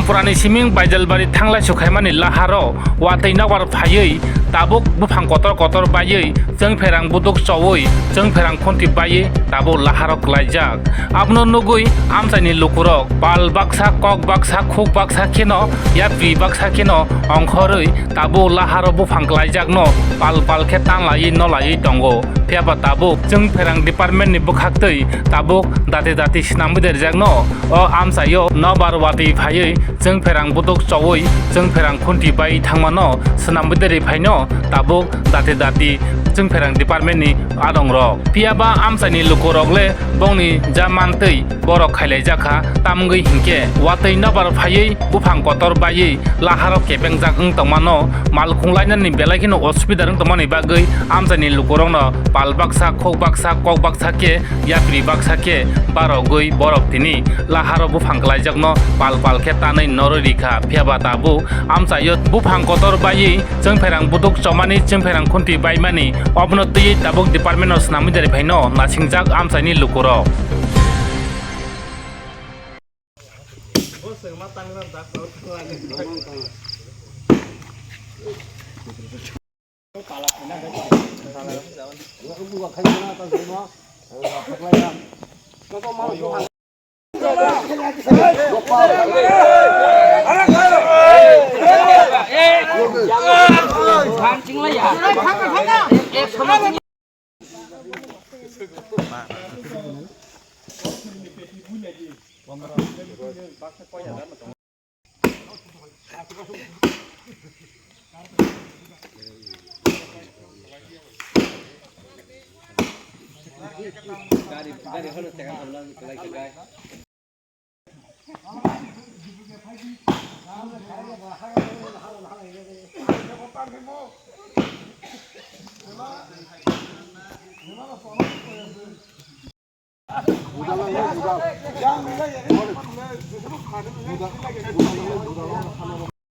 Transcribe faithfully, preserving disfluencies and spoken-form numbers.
Purani siming Baijalbari thanglai sukhaimani laharo watwi nokbar phaiwi tabuk buphang kotor kotor baiwi chwngpherang buduk chowi chwngpherang khunti baiwi tabuk laharo klaijak. Abono nugwi amchaini lukurok pal baksa, kok baksa, khuk baksa kheno yapri baksa kheno ongkhorwi tabuk laharo buphang klaijakno pal pal khe tanlaiwi nolaiwi tongo. Phiyaba tabuk chwngpherang department ni bwkhaktwi tabuk dati dati swnamwi derjakno o amchaio nokbar watwi phaiwi chwngpherang buduk chowi chwngpherang khunti bai thangmano swnamwi derwi phaino tabuk dati dati chwngpherang department ni adongrok. Phiyaba amchaini lukurok le bongni ja mantwi borok khailaijakha, tamgwi hinkhe watwi nokbar phaiwi buphang kotor baiwi laharo kebengjak wng tongmano, malkhung lainani belai kheno osubidar wng tongmani bagwi amchaini lukurokno pal baksa, khok baksa, kok baksa khe yapri baksa khe barogwi borok tini laharo buphang klaijakno pal pal khe tanwi norwi rikha. Phiyaba tabuk amchaio buphang kotor baiwi chwngpherang buduk chomani, chwngpherang khunti baimani, obono twiwi tabuk department o swnamwi derwi phaino nasingjak amchaini lukurok.